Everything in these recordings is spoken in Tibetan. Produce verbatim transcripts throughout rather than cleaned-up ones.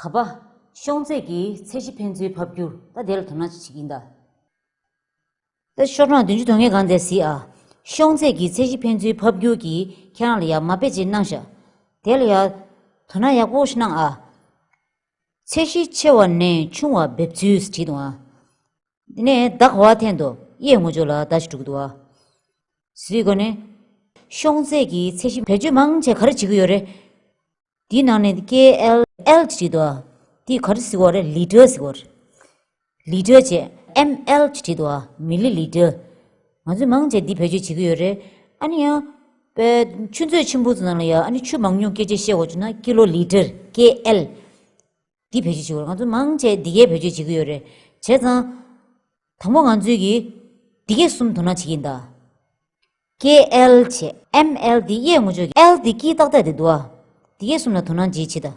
ག་པ། ཤོང་ཚད་ཀྱི་ཚད་གཞི་ཕན་ཚུན་ཕབ་སྒྱུར། ད་དེ་ལ་དོ་སྣང་ཅིག་བྱེད་ཀྱིན་གདའ། ད་ཤོག་གྲངས་བདུན་ཅུ་དོན་ལྔའི་སྒང་དེ་གཟིགས་ཨ། ཤོང་ཚད་ཀྱི་ཚད་གཞི་ཕན་ཚུན་ཕབ་སྒྱུར་གྱིས་ཁྱེད་རང་ལ་ཡ་མ་དཔེ་ཅིག་གནང་ཤག། དེ་ལ་ཡ་དོ་སྣང་ཡག་པོ་ཞིག་གནང་ཨ། ཚད་གཞི་ཆེ་བ་ནས་ཆུང་བ་འབེབས་ཚུལ་བྲིས་འདུག་ཨ། དེ་ནས་ད་ག་བ་འཐེན་དོ། གཡས་ངོས་ཕྱོགས་ལ་ད་ཞིག་འགྲོ་གི་འདུག་ཨ། ཟེར་དུས་ནས། ཤོང་ཚད་ཀྱི་ཚད་གཞི་བེད་སྤྱོད་མང་ཆེ་ག་རེ་བྱེད་ཀྱི་ཡོད་རེད། དེའི་ནང་ནས་ཀེ་ཨེལ་ཨེལ་བྲིས་འདུག་ཨ། དེ་ག་རེ་ཟེར་གྱི་ཡོད་རེད། ལི་ཊར་ཟེར་གྱི་ཡོད་རེད། ལི་ཊར་བྱས། ཨེམ་ཨེལ་བྲིས་འདུག་ཨ། མི་ལི་ལི་ཊར། ང་ཚོས་མང་ཆེ་འདི་བེད་སྤྱོད་བྱེད་ཀྱི་ཡོད་རེད། ཨ་ནི་ཡང་། པའི་ཆུ་མཛོད་ཆེན་པོ་ཚོ་ནང་ལ་ཡ་ཨ་ནི་ཆུ་མང་ཉུང་སྐད་ཆ་བཤད་དགོས་བྱུང་ན་ཀི་ལོ་ལི་ཊར། ཀེ་ཨེལ། འདི་བེད་སྤྱོད་བྱེད་ཀྱི་ཡོད་རེད། ང་ཚོ་མང་ཆེ་འདི་གའི་བེད་སྤྱོད་བྱེད་ཀྱི་ཡོད་རེད། བྱས་ཙང་། དང་པོ་ང་ཚོས་ཀྱིས་འདི་གའི་གསུམ་དོ་སྣང་བྱེད་ཀྱི་ཡིན་ད། ཀེ་ཨེལ་བྱས། ཨེམ་ཨེལ་འདི་གཡས་ངོས་ཕྱོགས་ཀྱི་ཨེལ་འདི་དཀྱིལ་ཏག་ཏག་དེ་འདུག་ཨ། འདི་གའི་གསུམ་ལ་དོ་སྣང་བྱེད་བྱེད་ད།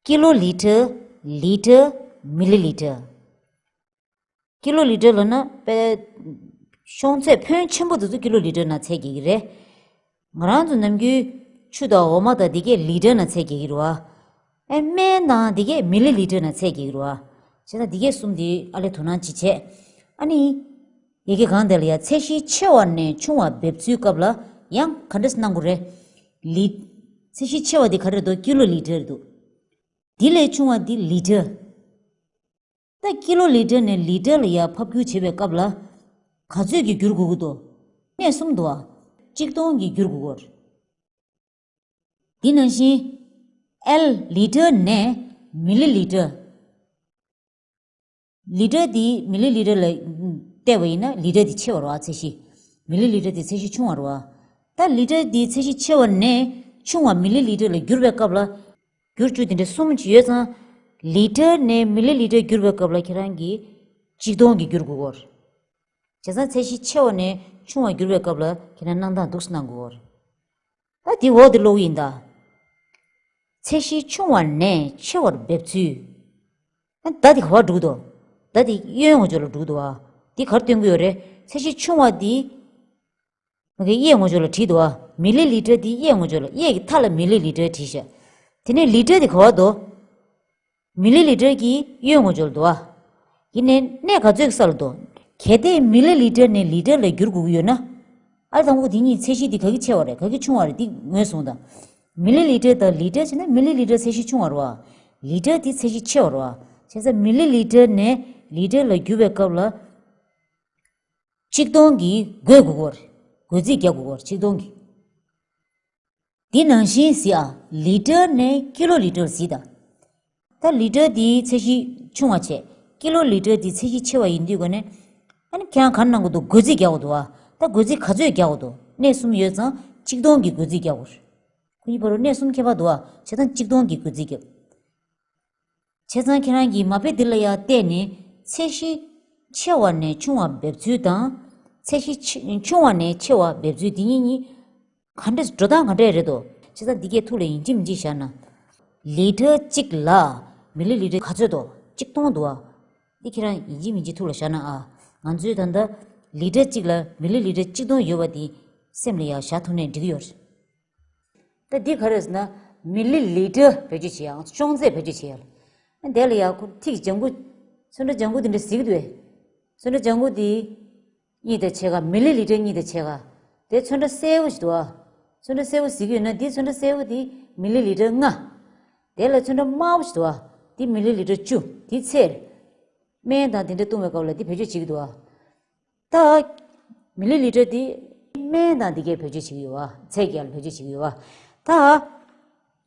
ཀི་ལོ་ལི་ཊར། ལི་ཊར། མི་ལི་ལི་ཊར། ཀི་ལོ་ལི་ཊར་ལབ་ན་པའི། ཤོང་ཚད་ཕོན་ཆེན་པོ་དེ་ཚོ་ཀི་ལོ་ལི་ཊར་ནང་ཚད་རྒྱག་གི་རེད། ང་རང་ཚོ་ནམ་རྒྱུན་ཆུ་དང་འོ་མ་དང་འདི་གས་ལི་ཊར་ནང་ཚད་རྒྱག་གི་རེད་བ། ཨེ་སྨན་དང་འདི་གས་མི་ལི་ལི་ཊར་ནང་ཚད་རྒྱག་གི་རེད་བ། བྱས་ཙང་འདི་གས་གསུམ་འདི་ཨ་ལས་དོ་སྣང་ཅིག་བྱས། ཨ་ནི། ཡ་གི་སྒང་དེ་ལ་ཡ་ཚད་གཞི་ཆེ་བ་ནས་ཆུང་བ་འབེབས་ཚུལ་སྐབས་ལ་ཡང་ག་འདྲས་གནང་དགོས་རེད། ལི། ཚད་གཞི་ཆེ་བ་འདི་ག་རེ་འདུག་ཀི་ལོ་ལི་ཊར་འདུག་འདི་ལས་ཆུང་བ་འདི་ལི་ཊར། ད་ཀི་ལོ་ལི་ཊར་ནས་ལི་ཊར་ལ་ཡ་ཕབ་སྒྱུར་བྱེད་པའི་སྐབས་ལ། ག་ཚོད་ཀྱིས་བསྒྱུར་དགོས་ཀྱི་འདུག་གནས་གསུམ་འདུག་ཨ། གཅིག་སྟོང་གིས་བསྒྱུར་དགོས་ཀྱི་ཡོད་རེད། འདི་ནང་བཞིན། ཨེལ་ལི་ཊར་ནས་མི་ལི་ལི་ཊར། ལི་ཊར་འདི་མི་ལི་ལི་ཊར་ལ་བལྟས་པ་ཡིན་ན་ལི་ཊར་འདི་ཆེ་བ་རེད་བ་ཚད་གཞི། མི་ལི་ལི་ཊར་འདི་ཚད་གཞི་ཆུང་བ་རེད་བ། ད་ལི་ཊར་འདི་ཚད་གཞི་ཆེ་བ་ནས་ཆུང་བ་མི་ལི་ལི་ཊར་ལ་བསྒྱུར་བའི་སྐབས་ལ། བསྒྱུར་བཅོས་དེ་འདྲ་གསུམ་ཅིག་ཡོད་ཙང་། ལི་ཊར་ནས་མི་ལི་ལི་ཊར་བསྒྱུར་བའི་སྐབས་ལ་ཁྱེད་རང་གིས་གཅིག་སྟོང་གིས་བསྒྱུར་དགོས་ཀྱི་ཡོད་རེད། བྱས་ཙང་ཚད་གཞི་ཆེ་བ་ནས་ཆུང་བར་བསྒྱུར་བའི་སྐབས་ལ་ཁྱེད་རང་གནང་སྟངས་འདུག་སེ་གནང་དགོས་ཀྱི་ཡོད་རེད། ད་དེ་འོག་དེ་ཀློག་གི་ཡིན་ད། ཚད་གཞི་ཆུང་བ་ནས་ཆེ་བར་འབེབས་ཚུལ། ད་དེ་ག་པར་འགྲོ་གི་འདུག་ད་དེ་གཡོན་ངོས་ཕྱོགས་ལ་འགྲོ་གི་འདུག་ཨ། དེ་ག་རེ་སྟོན་གྱི་ཡོད་རེད། ཚད་གཞི་ཆུང་བ་དེ། ང་གིས་གཡས་ངོས་ཕྱོགས་ལ་བྲིས་འདུག་ཨ། མི་ལི་ལི་ཊར་དེ་གཡས་ངོས་ཕྱོགས་ལ། གཡས་ཀྱི་མཐའ་ལ་མི་ལི་ལི་ཊར་བྲིས་ཤག། དེ་ནས་ལི་ཊར་དེ་ག་པར་འདུག་མི་ལི་ལི་ཊར་གྱི་གཡོན་ངོས་ཕྱོགས་ལ་འདུག་ཨ། ཡིན་ནའི་གནས་ག་ཚོད་ཀྱི་ས་ལ་འདུག་གལ་ཏེ་མི་ལི་ལི་ཊར་ནས་ལི་ཊར་ལ་བསྒྱུར་དགོས་ཀྱི་ཡོད་ན། ཨ་རི་དང་པོ་དེ་གཉིས་ཚད་གཞི་དེ་ག་གི་ཆེ་བ་རེད། ག་གི་ཆུང་བ་རེད། འདི་ངོས་བཟུང་དང་། མི་ལི་ལི་ཊར་དང་ལི་ཊར་བྱས་ན་མི་ལི་ལི་ཊར་ཚད་གཞི་ཆུང་བ་རེད་བ། ལི་ཊར་དེ་ཚད་གཞི་ཆེ་བ་རེད་བ། བྱས་ཙང་མི་ལི་ལི་ཊར་ནས་ལི་ཊར་ལ་བསྒྱུར་བའི་སྐབས་ལ། གཅིག་སྟོང་གིས་བགོ་དགོས་ཀྱི་ཡོད་རེད། བགོ་རྩིས་རྒྱག་དགོས་ཀྱི་ཡོད་རེད། གཅིག་སྟོང་གིས། འདི་ནང་བཞིན་གཟིགས་ཨ། ལི་ཊར་ནས་ཀི་ལོ་ལི་ཊར་གཟིགས་དང་། ད་ལི་ཊར་འདིའི་ཚད་གཞི་ཆུང་བ་བྱས། ཀི་ལོ་ལི་ཊར་འདིའི་ཚད་གཞི་ཆེ་བ་ཡིན་དུས་ག་ནས། ཨ་ནི་ཁྱེད་རང་ག་རེ་གནང་དགོས་འདུག་བགོ་རྩིས་རྒྱག་དགོས་འདུག་ཨ། ད་བགོ་རྩིས་ག་ཚོད་རྒྱག་དགོས་འདུག་གནས་གསུམ་ཡོད་ཙང་གཅིག་སྟོང་གི་བགོ་རྩིས་རྒྱག་དགོས་རེད། ཁོ་གཉིས་བར་དུ་གནས་གསུམ་ཁྱད་པར་འདུག་ཨ། བྱས་ཙང་གཅིག་སྟོང་གི་བགོ་རྩིས་རྒྱབ། བྱས་ཙང་ཁྱེད་རང་གིས་མ་དཔེ་འདི་ལ་ཡང་བལྟས་ནས་ཚད་གཞི་ཆེ་བ་ནས་ཆུང་བ་འབེབས་ཚུལ་དང་། ཚད་གཞི་ཆེ་ཆུང་བ་ནས་ཆེ་བ་འབེབས་ཚུལ་འདི་གཉིས་གཉིས་ག་འདྲས་འགྲོ་སྟངས་ག་འདྲས་རེད་དོ། བྱས་ཙང་འདི་གས་ཐུགས་ལ་ཡིན་གཅིག་མིན་གཅིག་བཞག་ན། ལི་ཊར་གཅིག་ལ་མི་ལི་ལི་ཊར་ག་ཚོད་དོ། གཅིག་སྟོང་འདུག་ཨ། འདི་ཁྱེད་རང་ཡིན་གཅིག་མིན་གཅིག་ཐུགས་ལ་བཞག་ན་ཨ། ང་ཚོའི་ད་ལྟ་ལི་ཊར་གཅིག་ལ་མི་ལི་ལི་ཊར་གཅིག་སྟོང་ཡོད་པ་འདི་སེམས་ལ་ཡང་བཞག་ཐུབ་ནའི་འགྲིག་གི་ཡོད་རེད། ད་འདི་ག་རེ་ཟེར་ན། མི་ལི་ལི་ཊར་བེད་སྤྱོད་བྱེད་ཡག་ཤོང་ཚད་བེད་སྤྱོད་བྱེད་ཡག་ལ། དེ་ལ་ཡག་ཁོ་ཐིག་ལྗང་གུ། ཚོན་ཁྲ་ལྗང་གུ་འདི་འདྲ་གཟིགས་འདུག་བས། ཚོན་ཁྲ་ལྗང་གུ་འདི་གཉིས་དང་ཕྱེད་ཀ། མི་ལི་ལི་ཊར་གཉིས་དང་ཕྱེད་ཀ། དེ་ཚོན་ཁྲ་སེར་པོ་ཞིག་འདུག་བ། ཚོན་ཁྲ་སེར་པོ་གཟིགས་ཡོད་ན་འདི་ཚོན་ཁྲ་སེར་པོ་འདི་མི་ལི་ལི་ཊར་ལྔ། དེ་ལ་ཚོན་ཁྲ་དམར་པོ་ཞིག་འདུག་བ། འདི་མི་ལི་ལི་ཊར་བཅུ། འདི་ཚད། སྨན་དང་དེ་འདྲ་བཏུང་བའི་སྐབས་ལ་འདི་བེད་སྤྱོད་བྱེད་ཀྱི་འདུག་བ། ད། མི་ལི་ལི་ཊར་དེ། སྨན་དང་འདི་གས་བེད་སྤྱོད་བྱེད་ཀྱི་ཡོད་བ། ཚད་ཀྱི་ཡར་བེད་སྤྱོད་བྱེད་ཀྱི་ཡོད་བ། ད།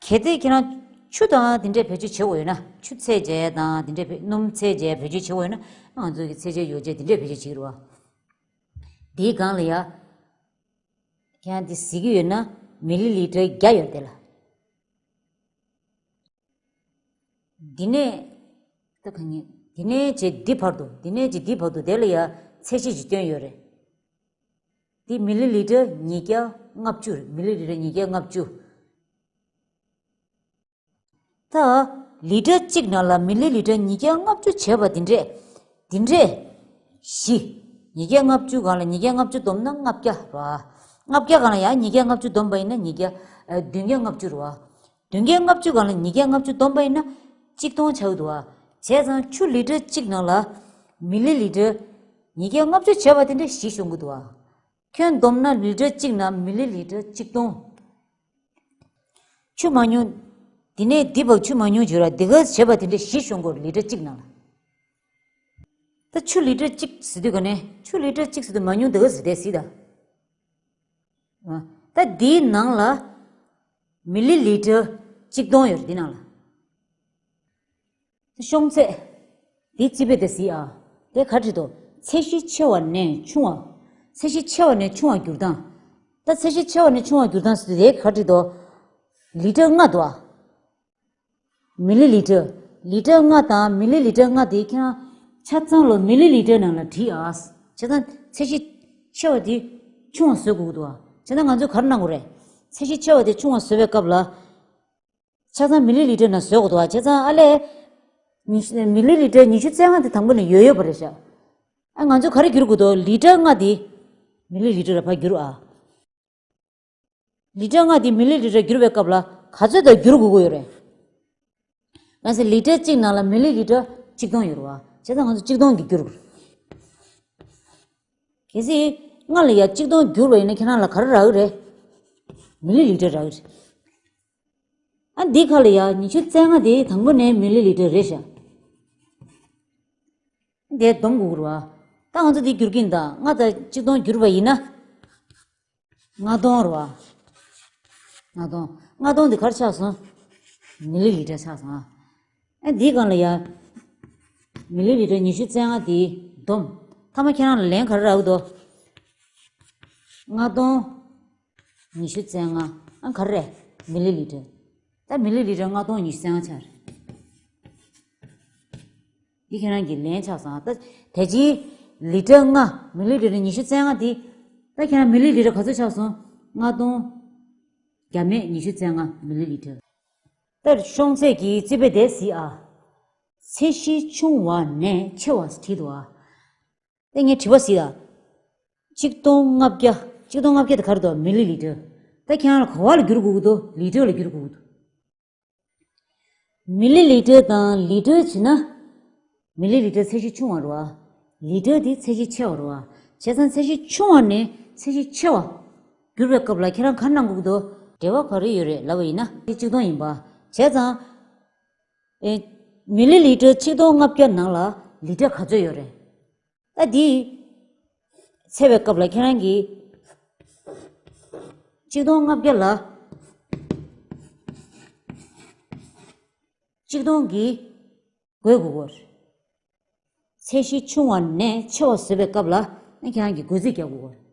གལ་ཏེ་ཁྱེད་རང་ཆུ་དང་དེ་འདྲས་བེད་སྤྱོད་བྱེད་དགོས་ཡོད་ན། ཆུ་ཚད་འཇལ་དང་དེ་འདྲས་བེད་སྣུམ་ཚད་འཇལ་བེད་སྤྱོད་བྱེད་དགོས་ཡོད་ན། ང་ཚོ་གི་ཚད་འཇལ་ཡོ་བྱད་དེ་འདྲས་བེད་སྤྱོད་བྱེད་ཀྱི་རེད་བ། དེའི་སྒང་ལ་ཡ། ཁྱེད་རང་དེ་གཟིགས་ཀྱི་ཡོད་ན་མི་ལི་ལི་ཊར་བརྒྱ་ཡོད་དེ་ལ། འདི་ནས། ད་གང་ཡིན། འདི་ནས་བྱས་འདི་བར་དུ། འདི་ནས་བྱས་འདི་བར་དུ་དེ་ལ་ཡ་ཚད་གཞི་ཞིག་བཏོན་ཡོད་རེད། འདི་མི་ལི་ལི་ཊར་ཉིས་བརྒྱ་ལྔ་བཅུ་རེད། མི་ལི་ལི་ཊར་ཉིས་བརྒྱ་ལྔ་བཅུ། ད། ལི་ཊར་གཅིག་ནང་ལ་མི་ལི་ལི་ཊར་ཉིས་བརྒྱ་ལྔ་བཅུ་བྱས་པ་འདི་འདྲས། འདི་འདྲས། བཞི། ཉིས་བརྒྱ་ལྔ་བཅུ་སྒང་ལ་ཉིས་བརྒྱ་ལྔ་བཅུ་བསྡོམས་ན་ལྔ་བརྒྱ་རེད་བ། ལྔ་བརྒྱ་སྒང་ལ་ཡང་ཉིས་བརྒྱ་ལྔ་བཅུ་བསྡོམས་པ་ཡིན་ན་ཉིས་བརྒྱ། ཨ། བདུན་བརྒྱ་ལྔ་བཅུ་རེད་བ། བདུན་བརྒྱ་ལྔ་བཅུ་སྒང་ལ་ཉིས་བརྒྱ་ལྔ་བཅུ་བསྡོམས་པ་ཡིན་ན། གཅིག་སྟོང་ཆགས་ཀྱི་འདུག་བ། བྱས་ཙང་ཆུ་ལི་ཊར་གཅིག་ནང་ལ་མི་ལི་ལི་ཊར་ཉིས་བརྒྱ་ལྔ་བཅུ་བྱས་པ་དེ་འདྲ་བཞི་ཤོང་གི་འདུག་བ། ཁྱོན་བསྡོམས་ན་ལི་ཊར་གཅིག་ནང་མི་ལི་ལི་ཊར་གཅིག་སྟོང་། ཆུ་མང་ཉུང་། འདི་ནས་འདི་བར་ཆུ་མང་ཉུང་བརྗོད་ར་འདི་ག་བྱས་པ་དེ་འདྲ་བཞི་ཤོང་གི་ཡོད་རེད་ལི་ཊར་གཅིག་ནང་ལ། ད་ཆུ་ལི་ཊར་གཅིག་ཟེར་དུས་ག་ནས་ཆུ་ལི་ཊར་གཅིག་ཟེར་དུས་མང་ཉུང་འདི་ག་ཟེར་དེ་ཟེར་ད། ཨ། ད་འདིའི་ནང་ལ་མི་ལི་ལི་ཊར་གཅིག་སྟོང་ཡོད་རེད་འདི་ནང་ལ། ཤོང་ཚད། འདི་རྩིས་དཔེ་དེ་གཟིགས་ཨ། དེ་ག་བྲིས་འདུག་ཚད་གཞི་ཆེ་བ་ནས་ཆུང་བ། ཚད་གཞི་ཆེ་བ་ནས་ཆུང་བ་འགྱུར་སྟངས། ད་ཚད་གཞི་ཆེ་བ་ནས་ཆུང་བ་འགྱུར་སྟངས་ཟེར་དུས་དེ་ག་བྲིས་འདུག་ལི་ཊར་ལྔ་འདུག་ཨ། མི་ལི་ལི་ཊར། ལི་ཊར་ལྔ་དང་མི་ལི་ལི་ཊར་ལྔ་དེ་ཁྱེད་རང་ཆ་ཚང་ལ་མི་ལི་ལི་ཊར་ནང་ལ་བྲིས་ཨ། བྱས་ཙང་ཚད་གཞི་ཆེ་བ་དེ་ཆུང་བ་བཟོ་དགོས་ཀྱི་འདུག་ཨ། བྱས་ཙང་ང་ཚོས་ག་རེ་གནང་དགོས་རེད། ཚད་གཞི་ཆེ་བ་དེ་ཆུང་བ་བཟོ་བའི་སྐབས་ལ། ཆ་ཚང་མི་ལི་ལི་ཊར་ནང་བཟོ་དགོས་འདུག་བ། བྱས་ཙང་ཨ་ལས། ཉི་ཤུ་མི་ལི་ལི་ཊར་ཉི་ཤུ་རྩ་ལྔ་དེ་དང་པོ་ནས་ཡོད་ཡོད་པ་རེད་ཤག་ཨ་ང་ཚོས་ག་རེ་བསྒྱུར་དགོས་འདུག་ལི་ཊར་ལྔ་དེ་མི་ལི་ལི་ཊར་ལ་ཕར་བསྒྱུར་ཨ། ལི་ཊར་ལྔ་དེ་མི་ལི་ལི་ཊར་བསྒྱུར་བའི་སྐབས་ལ་ག་ཚོད་དང་བསྒྱུར་དགོས་ཀྱི་ཡོད་རེད། གལ་སྲིད་ལི་ཊར་གཅིག་ནང་ལ་མི་ལི་ལི་ཊར་གཅིག་སྟོང་ཡོད་རེད་བ། བྱས་ཙང་ང་ཚོས་གཅིག་སྟོང་གིས་བསྒྱུར་དགོས། གལ་སྲིད་ལྔ་ལ་ཡ་གཅིག་སྟོང་བསྒྱུར་བ་ཡིན་ན་ཁྱེད་རང་ལ་ག་རེ་རག་གི་རེད། མི་ལི་ལི་ཊར་རག་གི་རེད། ཨ་འདི་ཁ་ལ་ཡ་ཉི་ཤུ་རྩ་ལྔ་དེ་དང་པོ་ནས་མི་ལི་ལི་ཊར་རེད་ཤག་དེ་སྡོམ་དགོས་རེད་བ། ད་ང་ཚོ་འདི་བསྒྱུར་གྱིན་གདའ། ལྔ་དང་གཅིག་སྟོང་བསྒྱུར་བ་ཡིན་ན། ལྔ་སྟོང་རེད་བ། ལྔ་སྟོང་། ལྔ་སྟོང་འདི་ག་རེ་ཆགས་སོང་། མི་ལི་ལི་ཊར་ཆགས་སོང་ཨ། ཨ་འདིའི་སྒང་ལ་ཡ། མི་ལི་ལི་ཊར་ཉི་ཤུ་རྩ་ལྔ་དེ་སྡོམ། མཐའ་མ་ཁྱེད་རང་ལ་ལན་ག་རེ་རག་འདུག་ལྔ་སྟོང་། ཉི་ཤུ་རྩ་ལྔ། ཨ་ག་རེ་རེད། མི་ལི་ལི་ཊར། ད་མི་ལི་ལི་ཊར་ལྔ་སྟོང་ཉི་ཤུ་རྩ་ལྔ་ཆགས་རེད། འདི་ཁྱེད་རང་གི་ལན་ཆགས་སོང་ཨ། ད་དེ་རྗེས་ལི་ཊར་ལྔ། མི་ལི་ལི་ཊར་ཉི་ཤུ་རྩ་ལྔ་དེ། ད་ཁྱེད་རང་མི་ལི་ལི་ཊར་ག་ཚོད་ཆགས་སོང་། ལྔ་སྟོང་བརྒྱ་མེད་ཉི་ཤུ་རྩ་ལྔ་མི་ལི་ལི་ཊར། ད་ཤོང་ཚད་ཀྱི་རྩིས་དཔེ་དེ་གཟིགས་ཨ། ཚད་གཞི་ཆུང་བ་ནས་ཆེ་བ་བྲིས་འདུག་ཨ། ད་ངས་དྲི་བ་གཟིགས་ཨ། གཅིག་སྟོང་ལྔ་བརྒྱ། གཅིག་སྟོང་ལྔ་བརྒྱ་དེ་ག་རེ་འདུག་མི་ལི་ལི་ཊར། ད་ཁྱེད་རང་ལ་ག་བ་ལ་བསྒྱུར་དགོས་ཀྱི་འདུག་ལི་ཊར་ལ་བསྒྱུར་དགོས་ཀྱི་འདུག་མི་ལི་ལི་ཊར་དང་ལི་ཊར་བྱས་ན། མི་ལི་ལི་ཊར་ཚད་གཞི་ཆུང་བ་རེད་བ། ལི་ཊར་དེ་ཚད་གཞི་ཆེ་བ་རེད་བ། བྱས་ཙང་ཚད་གཞི་ཆུང་བ་ནས་ཚད་གཞི་ཆེ་བ། བསྒྱུར་བའི་སྐབས་ལ་ཁྱེད་རང་ག་རེ་གནང་དགོས་ཀྱི་འདུག་འབྲེལ་བ་ག་རེ་ཡོད་རེད་ལབ་པ་ཡིན་ན་དེ་གཅིག་སྟོང་ཡིན་པ། བྱས་ཙང་། ཨེ། མི་ལི་ལི་ཊར་ཆིག་སྟོང་ལྔ་བརྒྱ་ནང་ལ་ལི་ཊར་ག་ཚོད་ཡོད་རེད། ད་འདི་ཚད་པའི་སྐབས་ལ་ཁྱེད་རང་གིས་ཆིག་སྟོང་ལྔ་བརྒྱ་ལ་ཆིག་སྟོང་གིས་བགོ་དགོས་ཀྱི་ཡོད་རེད། ཚད་གཞི་ཆུང་བ་ནས་ཆེ་བ་བཟོ་བའི་སྐབས་ལ་ཁྱེད་རང་གིས་བགོ་རྩིས་རྒྱག་དགོས་ཀྱི་ཡོད་རེད།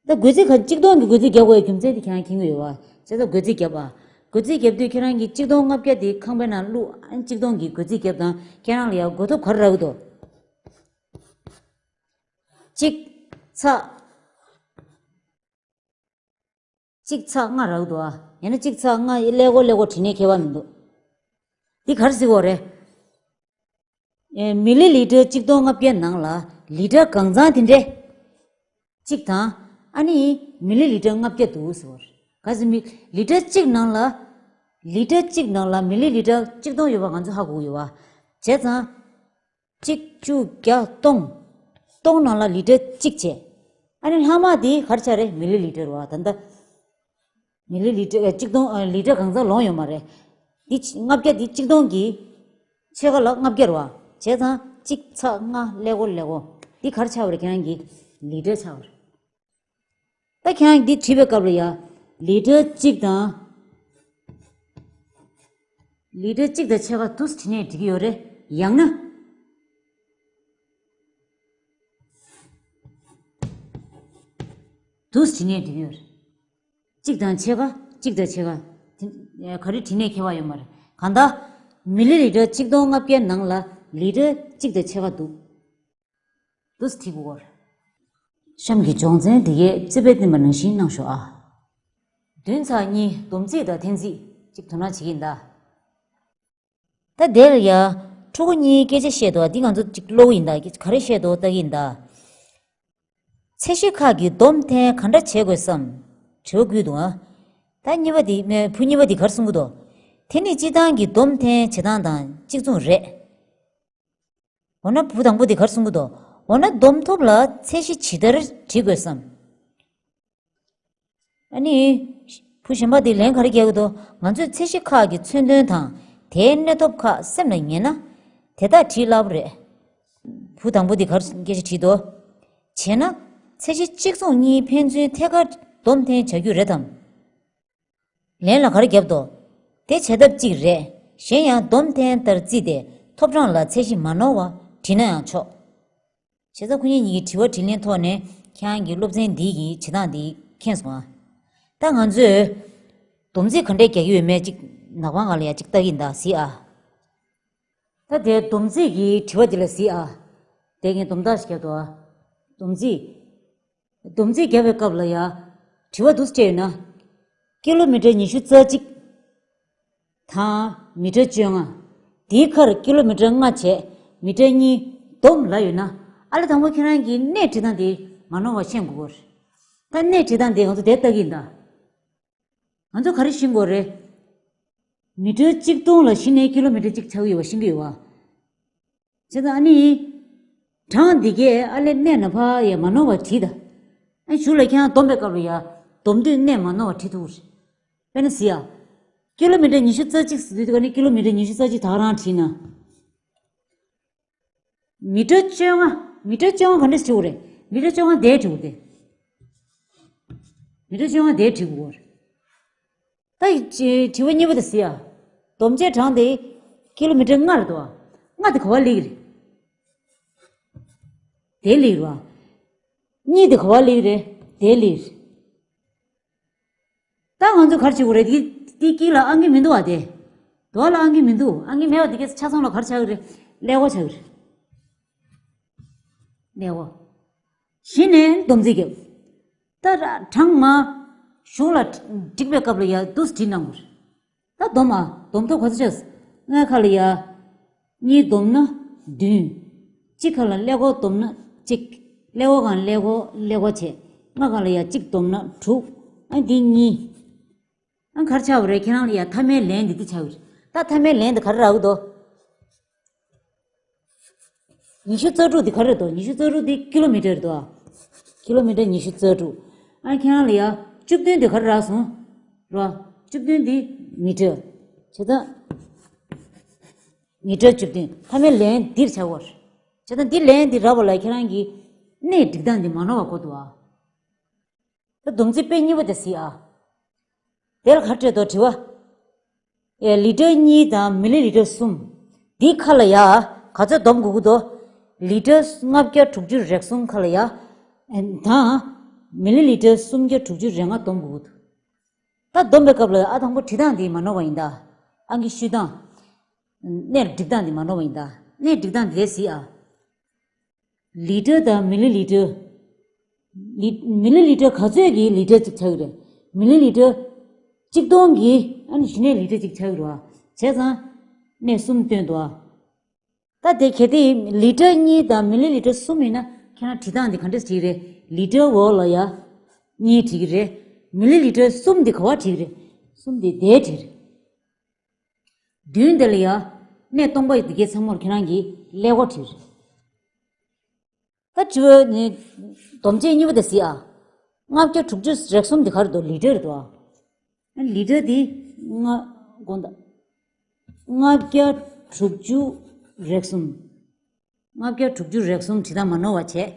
ད་བགོ་རྩིས་ག་གཅིག་སྟོང་གི་བགོ་རྩིས་རྒྱག་དགོས་ཡ་རྒྱུ་མཚན་དེ་ཁྱེད་རང་མཁྱེན་གྱི་ཡོད་པ། བྱས་ཙང་བགོ་རྩིས་རྒྱབ་པ། བགོ་རྩིས་རྒྱབ་དུས་ཁྱེད་རང་གིས་གཅིག་སྟོང་ལྔ་བརྒྱ་དེ་ཁང་པའི་ནང་བླུགས། ཨ་ནི་གཅིག་སྟོང་གི་བགོ་རྩིས་རྒྱབ་དང་ཁྱེད་རང་ལ་ཡ་བགོ་ཐོབ་ག་རེ་རག་གི་འདུག་གཅིག་ཚེག་གཅིག་ཚེག་ལྔ་རག་གི་འདུག་ཨ། ཡང་ན་གཅིག་ཚེག་ལྔ་ཀླད་ཀོར་ཀླད་ཀོར་བྲིས་ནས་ཁྱད་པར་མི་འདུག་འདི་ག་རེ་ཟེར་གྱི་ཡོད་རེད། ཨེ། མི་ལི་ལི་ཊར་གཅིག་སྟོང་ལྔ་བརྒྱ་ནང་ལ་ལི་ཊར་གང་ཚང་དེ་འདྲས་གཅིག་དང་། ཨ་ནི་མི་ལི་ལི་ཊར་ལྔ་བརྒྱ་འདུག་ཟེར་བ་རེད། གལ་སྲིད་མི་ལི་ཊར་གཅིག་ནང་ལ། ལི་ཊར་གཅིག་ནང་ལ་མི་ལི་ལི་ཊར་གཅིག་སྟོང་ཡོད་པ་ང་ཚོ་ཧ་གོ་གི་ཡོད་པ། བྱས་ཙང་། གཅིག་བཅུ་བརྒྱ་སྟོང་། སྟོང་ནང་ལ་ལི་ཊར་གཅིག་བྱས། ཨ་ནི་ལྷག་མ་དེ་ག་རེ་ཆགས་རེད། མི་ལི་ལི་ཊར་རེད་བ། ད་ལྟ། མི་ལི་ལི་ཊར་གཅིག་སྟོང་། ཨ། ལི་ཊར་གང་ཚང་ལོངས་ཡོད་མ་རེད། འདི་ལྔ་བརྒྱ་འདི་གཅིག་སྟོང་གི་ཕྱེད་ཀ་ལ་ལྔ་བརྒྱ་རེད་བ། བྱས་ཙང་གཅིག་ཚེག་ལྔ་ཀླད་ཀོར་ཀླད་ཀོར། འདི་ག་རེ་ཆགས་པ་རེད། ཁྱེད་རང་གི་ལི་ཊར་ཆགས་པ་རེད། ད་ཁྱེད་རང་གི་འདི་བྲིས་པའི་སྐབས་ལ་ཡ། ལི་ཊར་གཅིག་དང་། ལི་ཊར་གཅིག་དང་ཕྱེད་ཀ་འདུག་སེ་བྲིས་ནས་འགྲིག་གི་ཡོད་རེད། ཡང་ན། འདུག་སེ་བྲིས་ནས་འགྲིག་གི་ཡོད་རེད། གཅིག་དང་ཕྱེད་ཀ། གཅིག་དང་ཕྱེད་ཀ། དེ་ག་རེ་བྲིས་ནས་ཁྱད་པར་ཡོད་མ་རེད། གང་ལྟར། མི་ལི་ལི་ཊར་གཅིག་སྟོང་ལྔ་བརྒྱའི་ནང་ལ་ལི་ཊར་གཅིག་དང་ཕྱེད་ཀ་འདུག་འདུག་སེ་བྲིས་དགོས་ཀྱི་ཡོད་རེད། གཤམ་གྱི་སྦྱོང་ཚན་འདི་གའི་རྩིས་དཔེ་བསྟན་པ་ནང་བཞིན་གནང་ཤོག་ཨ། བདུན་ཚེག་གཉིས་སྡོམ་རྩིས་དང་འཐེན་རྩིས་ཅིག་དོ་སྣང་བྱེད་ཀྱི་ཡིན་ད། ད་དེ་ལ་ཡ། ཕྲུ་གུ་གཉིས་སྐད་ཆ་བཤད་འདུག་འདི་ང་ཚོ་ཅིག་ཀློག་གི་ཡིན་ད། ག་རེ་བཤད་འདུག་ལྟ་གི་ཡིན་ད། ཚད་གཞི་ཁག་གི་སྡོམ་འཐེན་ག་འདྲ་བྱེད་དགོས་སམ། དྲི་བ་བསྐུལ་འདུག་ཨ། ད་གཉིས་པ་འདི་ཨ། བུ་གཉིས་པ་འདི་ག་རེ་གསུང་གི་འདུག་དེ་ནི་སྤྱིར་བཏང་གི་སྡོམ་འཐེན་བྱེད་སྟངས་དང་གཅིག་མཚུངས་རེད། འོ་ན་བུ་དང་པོ་འདི་ག་རེ་གསུང་གི་འདུག་འོ་ན་སྡོམ་ཐོབ་ལ་ཚད་གཞི་ཇི་ལྟར་བྲི་དགོས་སམ། ཨ་ནི། བུ་གཞན་པ་འདིས་ལན་ག་རེ་རྒྱག་གི་འདུག་ང་ཚོས་ཚད་གཞི་ཁག་གི་མཚོན་དོན་དང་དེའི་གནས་ཐོབ་ཁག་སེམས་ལ་ངེས་ན། དེ་དག་བྲིས་སླ་པོ་རེད། བུ་དང་པོ་འདིས་ག་རེ་སྐད་ཆ་དྲིས་འདུག་བྱས་ན། ཚད་གཞི་གཅིག་མཚུངས་གཉིས་ཕན་ཚུན་ཐད་ཀར་སྡོམ་འཐེན་བྱ་རྒྱུ་རེད་དམ། ལན་ལ་ག་རེ་བརྒྱབ་འདུག་དེ་བྱ་ཐབས་གཅིག་རེད། གཞན་ཡང་སྡོམ་འཐེན་ལྟར་བརྩིས་ཏེ་ཐོབ་གྲངས་ལ་ཚད་གཞི་མ་ནོར་བ་བྲིས་ན་ཡང་ཆོག་བྱས་ཙང་ཁོ་གཉིས་གཉིས་ཀྱི་དྲི་བ་དྲིས་ལན་ཐོག་ནས་ཁྱེད་རང་གི་སློབ་ཚན་འདི་གི་བྱེད་སྟངས་འདི་མཁྱེན་སོང་ཨ། ད་ང་ཚོས་སྡོམ་རྩིས་ག་འདྲས་རྒྱག་གི་ཡོད་མེད་ཅིག་ནག་པང་སྒང་ལ་ཡ་ཅིག་ལྟ་གི་ཡིན་ད་གཟིགས་ཨ། ད་དེ་སྡོམ་རྩིས་ཀྱི་དྲི་བ་འདི་ལ་གཟིགས་ཨ། དེ་ངས་སྡོམ་རྟགས་ཤིག་བརྒྱབ་འདུག་ཨ། སྡོམ་རྩིས། སྡོམ་རྩིས་བརྒྱབ་པའི་སྐབས་ལ་ཡ། དྲི་བ་འདུག་སེ་སྤྲད་ཡོད་ན། ཀི་ལོ་མི་ཊར་ཉི་ཤུ་རྩ་གཅིག་དང་མི་ཊར་བཅོ་ལྔ། དེའི་ཁར་ཀི་ལོ་མི་ཊར་ལྔ་བྱས་མི་ཊར་གཉིས་སྡོམ་ལབ་ཡོད་ན། ཨ་ལས་དང་པོ་ཁྱེད་རང་གིས་གནས་འབྲི་སྟངས་དེ་མ་ནོར་བ་ཤེས་དགོས་ཀྱི་ཡོད་རེད། ད་གནས་འབྲི་སྟངས་དེ་ང་ཚོ་དེ་ལྟ་གི་ཡིན་ད། ང་ཚོ་ག་རེ་ཤེས་དགོས་རེད། མི་ཊར་གཅིག་སྟོང་ལ་གཞི་ནས་ཀི་ལོ་མི་ཊར་གཅིག་ཆགས་ཀྱི་ཡོད་པ་ཤེས་ཀྱི་ཡོད་པ། བྱས་ཙང་ཨ་ནི། གྲངས་འདི་གས་ཨ་ལས་གནས་ན་ཕ་ཡ་མ་ནོར་བ་བྲིས་ད། ཨ་གཞུག་ལ་ཁྱེད་རང་སྡོམ་པའི་སྐབས་ལ་ཡ། སྡོམ་དུས་གནས་མ་ནོར་བ་བྲིས་ཐུབ་རེད། དཔེར་ན་གཟིགས་ཨ། ཀི་ལོ་མི་ཊར་ཉི་ཤུ་རྩ་གཅིག་ཟེར་དུས་ཀ་ནི་ཀི་ལོ་མི་ཊར་ཉི་ཤུ་རྩ་གཅིག་ད་ག་རང་བྲིས་ན། མི་ཊར་བཅོ་ལྔ། མི་ཊར་བཅོ་ལྔ་ག་འདྲས་བྲིས་དགོས་རེད། མི་ཊར་བཅོ་ལྔ་དེ་བྲིས་དགོས་རེད། མི་ཊར་བཅོ་ལྔ་དེ་བྲིས་དགོས་རེད། ད་ཡི་དྲི་བ་གཉིས་པ་དེ་གཟིགས་ཨ། སྡོམ་བྱས་གྲངས་དེ་ཀི་ལོ་མི་ཊར་ལྔ་རེད་དོ། ལྔ་དེ་ག་པར་སླེབས་ཀྱི་རེད། དེ་སླེབས་རེད་བ། གཉིས་དེ་ག་པར་སླེབས་ཀྱི་རེད། དེ་སླེབས་རེད། ད་ང་ཚོ་ག་རེ་བྱེད་དགོས་རེད། དེ་དེ་དཀྱིལ་ལ་ཨང་ཀི་མི་འདུག་བ་དེ། དོ་ལ་ཨང་ཀི་མི་འདུག་ཨང་ཀི་མེད་པ་དེ་གས་ཆ་ཚང་ལ་ག་རེ་ཆགས་ཀྱི་རེད། ཀླད་ཀོར་ཆགས་ཀྱི་རེད། ཀླད་ཀོར། གཞི་ནས་སྡོམ་རྩིས་བརྒྱབ། ད་ར་གྲངས་མ། གཞུག་ལ་འགྲིག་པའི་སྐབས་ལ་ཡ་འདུག་སེ་བྲིས་གནང་དགོས། ད་སྡོམ་ཨ། སྡོམ་ཐོབ་ག་ཚོད་ཆགས། ལྔའི་ཁ་ལ་ཡ། གཉིས་བསྡོམས་ན་བདུན། གཅིག་ཁ་ལ་ཀླད་ཀོར་བསྡོམས་ན་གཅིག་ཀླད་ཀོར་གང་ཀླད་ཀོར་ཀླད་ཀོར་བྱས། ལྔ་གང་ལ་ཡ་གཅིག་བསྡོམས་ན་དྲུག་ཨ་འདི་གཉིས། ཨ་ག་རེ་ཆགས་པ་རེད། ཁྱེད་རང་ལ་ཡ་མཐའ་མའི་ལན་འདི་འདི་ཆགས་ཀྱི་རེད། ད་མཐའ་མའི་ལན་འདི་ག་རེ་རག་གི་འདུག་ཉི་ཤུ་རྩ་དྲུག་འདི་ག་རེ་རེད་འདུག་ཉི་ཤུ་རྩ་དྲུག་འདི་ཀི་ལོ་མི་ཊར་རེད་འདུག་ཨ། ཀི་ལོ་མི་ཊར་ཉི་ཤུ་རྩ་དྲུག་ཨ་ཁྱེད་རང་ལ་ཡ་བཅུ་བདུན་འདི་ག་རེ་རག་སོང་། རེད་བ། བཅུ་བདུན་འདི་མི་ཊར། བྱས་ཙང་། མི་ཊར་བཅུ་བདུན་མཐའ་མའི་ལན་འདིར་ཆགས་པ་རེད། བྱས་ཙང་འདི་ལན་འདི་རག་པ་ལ་ཁྱེད་རང་གིས་གནས་སྒྲིག་སྟངས་འདི་མ་ནོར་བ་དགོས་འདུག་ཨ། ད་སྡོམ་རྩིས་དཔེ་གཉིས་པ་དེ་གཟིགས་ཨ། དེ་ལ་ག་རེ་སྤྲད་འདུག་དྲི་བ། ཨེ་ལི་ཊར་གཉིས་དང་མི་ལི་ལི་ཊར་གསུམ། འདིའི་ཁ་ལ་ཡ། ག་ཚོད་སྡོམ་དགོས་ཀྱི་འདུག་ལི་ཊར་ལྔ་བརྒྱ་དྲུག་ཅུ་རེ་གསུམ་ཁ་ལ་ཡ། ཨེ་དང་། མི་ལི་ལི་ཊར་སུམ་བརྒྱ་དྲུག་ཅུ་རེ་ལྔ་སྡོམ་དགོས་ཀྱི་འདུག་ད་སྡོམ་པའི་སྐབས་ལ་ཨ་དང་པོ་བྲིས་སྟངས་འདི་མ་ནོར་བ་ཡིན་ད། ཨང་ཀི་བཤུས་སྟངས། གནས་སྒྲིག་སྟངས་འདི་མ་ནོར་བ་ཡིན་ད། གནས་སྒྲིག་སྟངས་འདི་ལས་གཟིགས་ཨ། ལི་ཊར་དང་མི་ལི་ལི་ཊར། ལི་མི་ལི་ལི་ཊར་ག་ཚོད་ཀྱི་ལི་ཊར་གཅིག་ཆགས་ཀྱི་རེད། མི་ལི་ལི་ཊར་གཅིག་སྟོང་གི་ཨ་ནི་གཞི་ནས་ལི་ཊར་གཅིག་ཆགས་ཀྱི་རེད་བ། བྱས་ཙང་། གནས་གསུམ་བཏོན་འདུག་ཨ། ད་དེ་གལ་ཏེ་ལི་ཊར་གཉིས་དང་མི་ལི་ལི་ཊར་གསུམ་ཡིན་ན་ཁྱེད་རང་བྲིས་སྟངས་འདི་ག་འདྲས་བྲིས་རེད། ལི་ཊར་འོག་ལ་ཡ། གཉིས་བྲིས་ཀྱི་རེད། མི་ལི་ལི་ཊར་གསུམ་འདི་ག་པར་བྲིས་ཀྱི་རེད། གསུམ་འདི་དེར་བྲིས་རེད། བདུན་དེ་ལ་ཡ། གནས་སྟོང་པ་འདི་གའི་ཚང་མར་ཁྱེད་རང་གིས་ཀླད་ཀོར་བྲིས་རེད། ད་དྲི་བ་ནི། སྡོམ་རྩིས་གཉིས་པ་དེ་གཟིགས་ཨ། ལྔ་བརྒྱ་དྲུག་ཅུ་རེ་གསུམ་དེ་ག་རེ་འདུག་ལི་ཊར་རེད་འདུག་ཨ། ལི་ཊར་དེ་ལྔ། དགོངས་དག་ལྔ་བརྒྱ་དྲུག་ཅུ་རེ་གསུམ། ལྔ་བརྒྱ་དྲུག་ཅུ་རེ་གསུམ་བྲིས་སྟངས་མ་ནོར་བ་བྱས།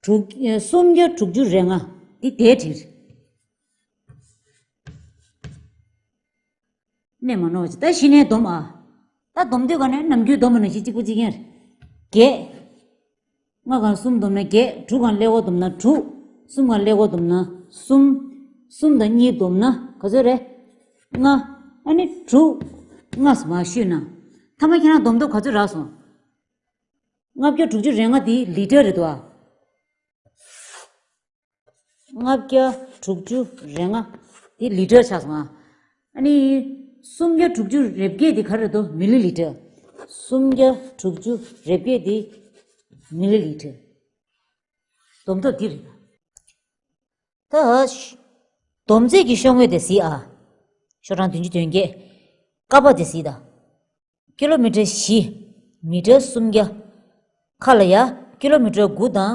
དྲུག་སུམ་བརྒྱ་དྲུག་ཅུ་རེ་ལྔ། འདི་དེ་བྲིས། གནས་མ་ནོར་བ་བྱས། ད་གཞི་ནས་སྡོམ་ཨ། ད་སྡོམ་དུས་ག་ནས་ནམ་རྒྱུན་སྡོམ་པ་ནང་བཞིན་གཅིག་པ་གཅིག་རྐྱང་རེད། བརྒྱད། ལྔ་གང་གསུམ་བསྡོམས་ན་བརྒྱད། དྲུག་གང་ཀླད་ཀོར་བསྡོམས་ན་དྲུག་གསུམ་གང་ཀླད་ཀོར་བསྡོམས་ན་གསུམ། གསུམ་དང་གཉིས་བསྡོམས་ན་ག་ཚོད་རེད། ལྔ། ཨ་ནི་དྲུག་ལྔ་སུ་མ་བཤུས་ན། མཐའ་མ་ཁྱེད་རང་སྡོམ་ཐོབ་ག་ཚོད་རག་སོང་། ལྔ་བརྒྱ་དྲུག་ཅུ་རེ་ལྔ་དེ་ལི་ཊར་རེད་འདུག་ཨ། ལྔ་བརྒྱ་དྲུག་ཅུ་རེ་ལྔ་དེ་ལི་ཊར་ཆགས་སོང་ཨ། ཨ་ནི། སུམ་བརྒྱ་དྲུག་ཅུ་རེ་བརྒྱད་དེ་ག་རེ་རེད་འདུག་མི་ལི་ལི་ཊར། སུམ་བརྒྱ་དྲུག་ཅུ་རེ་བརྒྱད་དེ་མི་ལི་ལི་ཊར། སྡོམ་ཐོབ་འདི་རེད། ད། སྡོམ་རྩིས་ཀྱི་ཤོག་ངོས་དེ་གཟིགས་ཨ། ཤོག་གྲངས་བདུན་ཅུ་དོན་བརྒྱད། ཀ་པ་དེ་གཟིགས་དང་། ཀི་ལོ་མི་ཊར་བཞི། མི་ཊར་སུམ་བརྒྱ། ཁ་ལ་ཡ་ཀི་ལོ་མི་ཊར་དགུ་དང་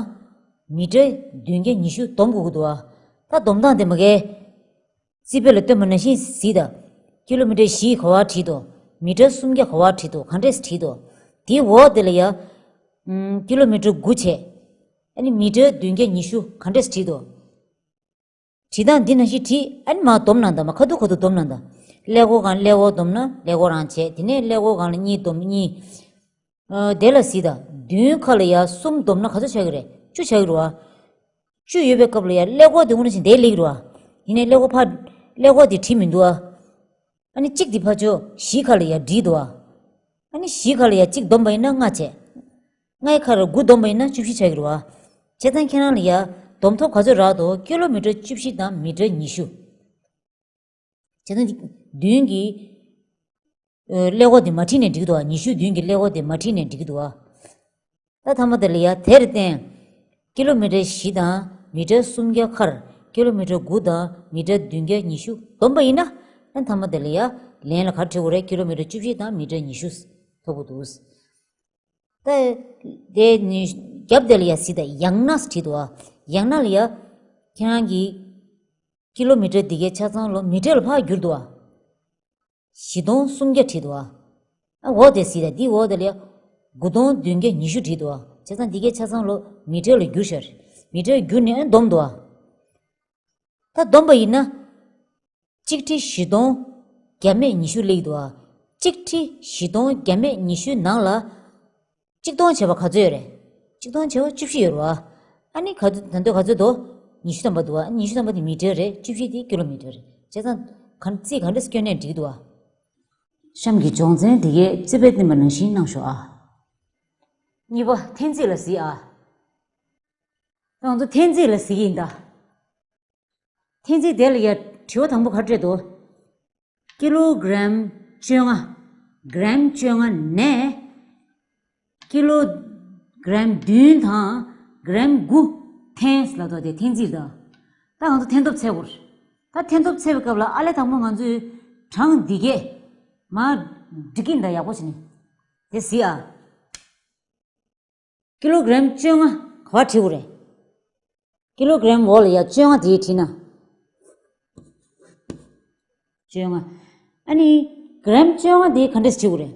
མི་ཊར་བདུན་བརྒྱ་ཉི་ཤུ་སྡོམ་དགོས་ཀྱི་འདུག་ཨ། ད་སྡོམ་སྟངས་དེ་མ་གའི་རྩིས་དཔེ་ལ་སྟོན་པ་ནང་བཞིན་གཟིགས་དང་། ཀི་ལོ་མི་ཊར་བཞི་ག་བ་བྲིས་འདུག་མི་ཊར་སུམ་བརྒྱ་ག་བ་བྲིས་འདུག་ག་འདྲས་བྲིས་འདུག་དེའི་འོག་དེ་ལ་ཡ། ཀི་ལོ་མི་ཊར་དགུ་བྱས། ཨ་ནི་མི་ཊར་བདུན་བརྒྱ་ཉི་ཤུ་ག་འདྲས་བྲིས་འདུག་བྲིས་སྟངས་འདི་ནང་བཞིན་བྲིས། ཨ་ནི་མར་སྡོམ་གནང་དང་། མར་ཁ་ཐུག་ཁ་ཐུག་སྡོམ་གནང་དང་། ཀླད་ཀོར་སྒང་ཀླད་ཀོར་སྡོམ་ན་ཀླད་ཀོར་རང་བྱས། དེ་ནས་ཀླད་ཀོར་སྒང་ལ་གཉིས་སྡོམ་གཉིས། ཨ། དེ་ལ་གཟིགས་དང་། བདུན་ཁ་ལ་ཡ་གསུམ་སྡོམ་ན་ག་ཚོད་ཆགས་ཀྱི་རེད། བཅུ་ཆགས་ཀྱི་རེད་བ། བཅུ་ཡོད་པའི་སྐབས་ལ་ཡ་ཀླད་ཀོར་དེ་དངོས་གནས་བཞིན་དེ་སླེབས་ཀྱི་རེད་བ། ཡིན་ནའི་ཀླད་ཀོར་ཕར། ཀླད་ཀོར་དེ་བྲིས་མི་འདུག་ཨ། ཨ་ནི་གཅིག་དེ་ཕར་ཕྱོགས་བཞི་ཁ་ལ་ཡ་བྲིས་འདུག་ཨ། ཨ་ནི་བཞི་ཁ་ལ་ཡ་གཅིག་སྡོམ་པ་ཡིན་ན་ལྔ་བྱས། ལྔའི་ཁ་ལ་དགུ་སྡོམ་པ་ཡིན་ན་བཅུ་བཞི་ཆགས་ཀྱི་རེད་བ། བྱས་ཙང་ཁྱེད་རང་ལ་ཡ་སྡོམ་ཐོབ་ག་ཚོད་རག་འདུག་ཀི་ལོ་མི་ཊར་བཅུ་བཞི་དང་མི་ཊར་ཉི་ཤུ། བྱས་ཙང་བདུན་གྱིས། ཨ། ཀླད་ཀོར་དེ་མ་བྲིས་ནས་འགྲིག་འདུག་ཨ། ཉི་ཤུ་བདུན་གྱི་ཀླད་ཀོར་དེ་མ་བྲིས་ནས་འགྲིག་འདུག་ཨ། ད་མཐའ་མ་དེ་ལ་ཡ་དེར་བརྟེན། ཀི་ལོ་མི་ཊར་བཞི་དང་མི་ཊར་སུམ་བརྒྱ་ཁར་ཀི་ལོ་མི་ཊར་དགུ་དང་མི་ཊར་བདུན་བརྒྱ་ཉི་ཤུ་སྡོམ་པ་ཡིན་ན། ཨ། མཐའ་མ་དེ་ལ་ཡ་ལན་ལ་ག་རེ་འབྲི་དགོས་རེད། ཀི་ལོ་མི་ཊར་བཅུ་བཞི་དང་མི་ཊར་ཉི་ཤུ་ཐོབ་དགོས་འདུག་ད་དེ་ནི་རྒྱབ་དེ་ལ་ཡ་གཟིགས་དང་། ཡང་ན་བྲིས་འདུག་ཨ། ཡང་ན་ལ་ཡ་ཁྱེད་རང་གི་ཀི་ལོ་མི་ཊར་འདི་གའི་ཆ་ཚང་ལོ་མི་ཊར་ལ་ཕར་བསྒྱུར་འདུག་ཨ། བཞི་སྟོང་སུམ་བརྒྱ་བྲིས་འདུག་ཨ། ཨ། འོག་དེ་གཟིགས་དང་། འདིའི་འོག་དེ་ལ་ཡ་དགུ་སྟོང་བདུན་བརྒྱ་ཉི་ཤུ་བྲིས་འདུག་ཨ། བྱས་ཙང་འདི་གའི་ཆ་ཚང་ལོ་མི་ཊར་ལ་བསྒྱུར་ཤག་མི་ཊར་བསྒྱུར་ནས་ཨ་སྡོམ་འདུག་ཨ། ད་སྡོམ་པ་ཡིན་ན། གཅིག་ཁྲི་བཞི་སྟོང་བརྒྱ་མེད་ཉི་ཤུ་སླེབས་འདུག་ཨ། གཅིག་ཁྲི་བཞི་སྟོང་བརྒྱ་མེད་ཉི་ཤུའི་ནང་ལ། གཅིག་སྟོང་བྱས་པ་ག་ཚོད་ཡོད་རེད། གཅིག་སྟོང་བྱས་པ་བཅུ་བཞི་ཡོད་རེད་བ། ཨ་ནི་ག་ཚོད། ད་དུང་ག་ཚོད་འདུག་ཉི་ཤུ་ཐམ་པ་འདུག་བ། ཉི་ཤུ་ཐམ་པ་དེ་མི་ཊར་རེད། བཅུ་བཞི་དེ་ཀི་ལོ་མི་ཊར་རེད། བྱས་ཙང་ག་རྩིས་ག་འདྲས་སྐྱོན་ནས་འགྲིག་འདུག་བ། གཤམ་གྱི་སྦྱོང་ཚན་འདི་གའི་རྩིས་དཔེ་བསྟན་པ་ནང་བཞིན་གནང་ཤོག་ཨ། གཉིས་པ་འཐེན་རྩིས་ལ་གཟིགས་ཨ། ང་ཚོ་འཐེན་རྩིས་ལ་གཟིགས་ཀྱི་ཡིན་ད། འཐེན་རྩིས་དེ་ལ་ཡ་དྲི་བ་དང་པོ་ག་རེ་སྤྲད་འདུག་ཀི་ལོ་གྲམ་བཅོ་ལྔ། གྲམ་བཅོ་ལྔ་ནས་ཀི་ལོ་གྲམ་བདུན་དང་གྲམ་དགུ་འཐེན་ལབ་འདུག་དེ་འཐེན་རྩིས་རེད། ད་ང་ཚོ་འཐེན་ཐོབ་འཚོལ་དགོས་རེད། ད་འཐེན་ཐོབ་འཚོལ་བའི་སྐབས་ལ་ཨ་ལས་དང་པོ་ང་ཚོས་གྲངས་འདི་གས་མར་སྒྲིག་གི་ཡིན་ད། ཡག་པོ་བྱས་ནས་དེ་གཟིགས་ཨ། ཀི་ལོ་གྲམ་བཅོ་ལྔ་ག་པར་བྲིས་དགོས་རེད། ཀི་ལོ་གྲམ་འོག་ལ་ཡ་བཅོ་ལྔ་དེ་བྲིས་ན། བཅོ་ལྔ། ཨ་ནི་གྲམ་བཅོ་ལྔ་དེ་ག་འདྲས་བྲིས་དགོས་རེད།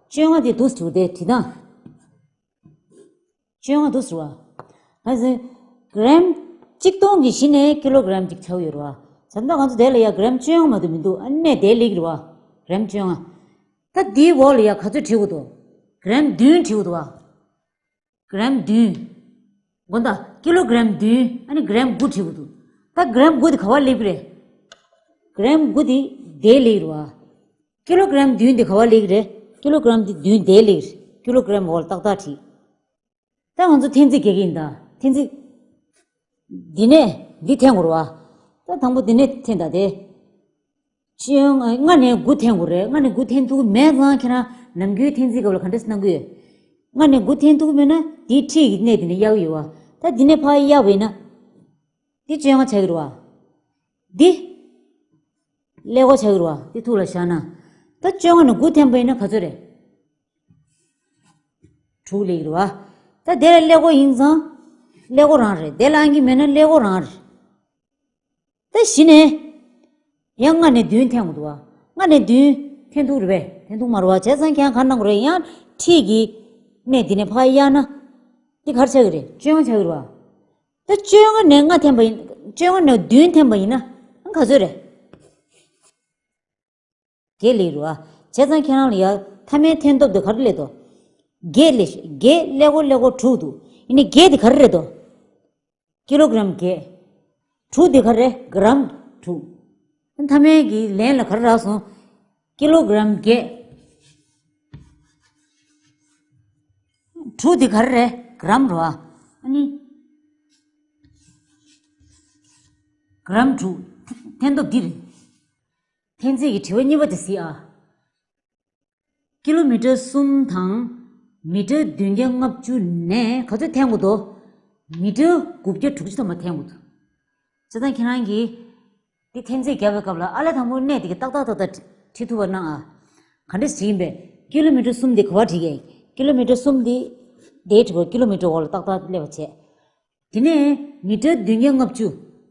བཅོ་ལྔ་དེ་འདུག་སེ་བྲིས་དགོས་རེད། དེ་བྲིས་སྟངས། བཅོ་ལྔ་འདུག་སེ་བྲིས་པ། ག་ཟེར། གྲམ་གཅིག་སྟོང་གི་གཞི་ནས་ཀི་ལོ་གྲམ་གཅིག་ཆགས་ཡོད་རེད་བ། བྱས་ཙང་ང་ཚོ་དེ་ལ་ཡ་གྲམ་བཅོ་ལྔ་མ་གཏོགས་མི་འདུག་ཨ་ནི་དེ་སླེབས་ཀྱི་རེད་བ། གྲམ་བཅོ་ལྔ། ད་དེའི་འོག་ལ་ཡ་ག་ཚོད་བྲིས་དགོས་འདུག་གྲམ་བདུན་བྲིས་དགོས་འདུག་བ། གྲམ་བདུན། དགོངས་དག་ཀི་ལོ་གྲམ་བདུན། ཨ་ནི་གྲམ་དགུ་བྲིས་དགོས་འདུག་ད་གྲམ་དགུ་དེ་ག་པར་སླེབས་ཀྱི་རེད། གྲམ་དགུ་དེ་དེ་སླེབས་ཀྱི་རེད་བ། ཀི་ལོ་གྲམ་བདུན་དེ་ག་པར་སླེབས་ཀྱི་རེད། ཀི་ལོ་གྲམ་དེ་བདུན་དེ་སླེབས་ཀྱི་རེད། ཀི་ལོ་གྲམ་འོག་ལ་ཏག་ཏག་བྲིས། ད་ང་ཚོ་འཐེན་རྩིས་རྒྱག་གི་ཡིན་ད། འཐེན་རྩིས། འདི་ནས་འདི་འཐེན་དགོས་རེད་བ། ད་དང་པོ་འདི་ནས་འཐེན་ད་དེ། བཅོ་ལྔ་ནས་དགུ་འཐེན་དགོས་རེད། ལྔ་ནས་དགུ་འཐེན་ཐུབ་ཀྱི་མེད་ཙང་ཁྱེད་རང་ནམ་རྒྱུན་འཐེན་རྩིས་སྐབས་ལ་ག་འདྲས་གནང་གི་ཡོད། ལྔ་ནས་དགུ་འཐེན་ཐུབ་ཀྱི་མེད་ན་དེའི་འཁྲིས་ཀྱི་གནས་དེ་ནས་གཡར་གྱི་ཡོད་བ། ད་འདི་ནས་ཕར་གཡར་བ་ཡིན་ན། འདི་བཅོ་ལྔ་ཆགས་ཀྱི་རེད་བ། འདི། ཀླད་ཀོར་ཆགས་ཀྱི་རེད་བ། འདི་ཐུགས་ལ་བཞག་ན། ད་བཅོ་ལྔ་ནས་དགུ་འཐེན་པ་ཡིན་ན་ག་ཚོད་རེད། དྲུག་སླེབས་ཀྱི་རེད་བ། ད་དེ་ལ་ཀླད་ཀོར་ཡིན་ཙང་། ཀླད་ཀོར་རང་རེད། དེ་ལ་ཨང་ཀི་མེད་ན་ཀླད་ཀོར་རང་རེད། ད་གཞི་ནས། ཡང་ལྔ་ནས་བདུན་འཐེན་དགོས་འདུག་བ། ལྔ་ནས་བདུན་འཐེན་ཐུབ་རེད་པས། འཐེན་ཐུབ་མ་རེད་བ། བྱས་ཙང་ཁྱེད་རང་ག་རེ་གནང་དགོས་རེད། ཡང་འཁྲིས་ཀྱི་གནས་འདི་ནས་ཕར་གཡར་ན། འདི་ག་རེ་ཆགས་ཀྱི་རེད། བཅོ་ལྔ་ཆགས་ཀྱི་རེད་བ། ད་བཅོ་ལྔ་ནས་ལྔ་འཐེན་པ་ཡིན། བཅོ་ལྔ་ནས་བདུན་འཐེན་པ་ཡིན་ན་ག་ཚོད་རེད། བརྒྱད་སླེབས་རེད་བ། བྱས་ཙང་ཁྱེད་རང་ལ་ཡ་མཐའ་མའི་འཐེན་ཐོབ་དེ་ག་རེ་སླེབས་འདུག་བརྒྱད་སླེབས། བརྒྱད་ཀླད་ཀོར་ཀླད་ཀོར་དྲུག་འདུག་ཡིན་ནའི་བརྒྱད་དེ་ག་རེ་རེད་འདུག་ཀི་ལོ་གྲམ་བརྒྱད། དྲུག་དེ་ག་རེ་རེད། གྲམ་དྲུག་མཐའ་མའི་གི་ལན་ལ་ག་རེ་རག་སོང་། ཀི་ལོ་གྲམ་བརྒྱད། དྲུག་དེ་ག་རེ་རེད། གྲམ་རེད་བ། ཨ་ནི། གྲམ་དྲུག་འཐེན་ཐོབ་འདི་རེད། འཐེན་རྩིས་ཀྱི་དྲི་བ་གཉིས་པ་དེ་གཟིགས་ཨ། ཀི་ལོ་མི་ཊར་གསུམ་དང་། མི་ཊར་བདུན་བརྒྱ་ལྔ་བཅུ་ནས་ག་ཚོད་འཐེན་དགོས་འདུག་མི་ཊར་དགུ་བརྒྱ་དྲུག་ཅུ་ཐམ་པ་འཐེན་དགོས་འདུག་བྱས་ཙང་ཁྱེད་རང་གིས། འདི་འཐེན་རྩིས་རྒྱག་པའི་སྐབས་ལ་ཨ་ལས་དང་པོ་གནས་དེ་གི་ཏག་ཏག་ཏག་ཏག་བྲིས་ཐུབ་པ་གནང་ཨ། ག་འདྲས་བྲིས་ཡིན་པས། ཀི་ལོ་མི་ཊར་གསུམ་དེ་ག་པར་བྲིས་ཀྱི། ཀི་ལོ་མི་ཊར་གསུམ་དེ་དེའི་གྲས་པོ་ཀི་ལོ་མི་ཊར་འོག་ལ་ཏག་ཏག་སླེབས་པ་བྱས། དེ་ནས་མི་ཊར་བདུན་བརྒྱ་ལྔ་བཅུ།